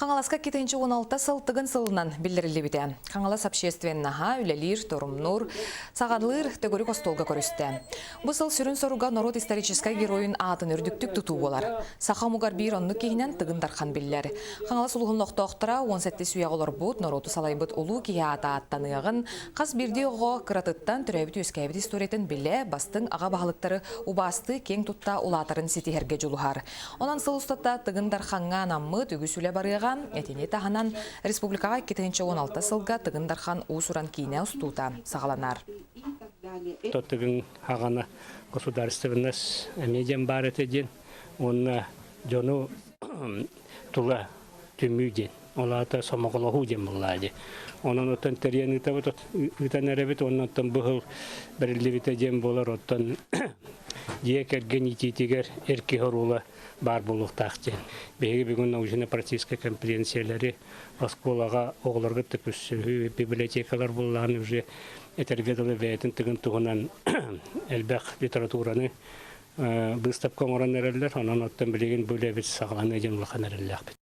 Хаҥаласка 2016 сыл Тыгын сылынан биллэриллибитэ. Хаҥалас общественноһа үлэлиир, торумнуур, саҕалыыр төгүрүк остуолга көрүстэ. Бу сыл сүрүн соруга норуот историческай геройун аатын үрдүктүк тутуу буолар. Саха омугар биир оннук киһинэн Тыгын Дархан биллэр. Хаҥалас улууһун олохтоохторо 17 үйэҕэ олорбут, норуоту салайбыт улуу киһи аата ааттаныаҕын, хас биирдии оҕо кыратыттан төрөөбүт-үөскээбит историятын билэ, бастыҥ аҕа баһылыктары убаастыы, киэҥ тутта улаатарын ситиһэргэ дьулуһар. Онон сыл устата Тыгын Дархаҥҥа анаммыт үгүс үлэ барыаҕа. Итини таһынан республикаҕа 2016 сылга Тыгын Дархан уус-уран киинэ устуута саҕаланар. Тыгын аҕана государственность эмиэ диэн баар этэ диэн уонна дьону тула түмүү диэн ол аата сомоҕолоһуу диэн буоллаа дии. Онон оттон тэрийэн ыытабыт ыытан эрэбит уонна оттон быһыл бэриллибитэ диэн буолар оттон дьиэ кэргэн иитиитигэр эр киһи оруола баар буолуохтаах диэн. Биһиги бүгүн научно-практическай конференциялары оскуолаҕа оҕолорго көрсүһүү библиотекалар буоллаҕына уже этэргэ дылы бэйэтин тыгын туһунан элбэх литератураны быыстапка оҥорон эрэллэр. Онон оттон билигин бу үлэбит саҕаланыа диэн улахан эрэллээхпит.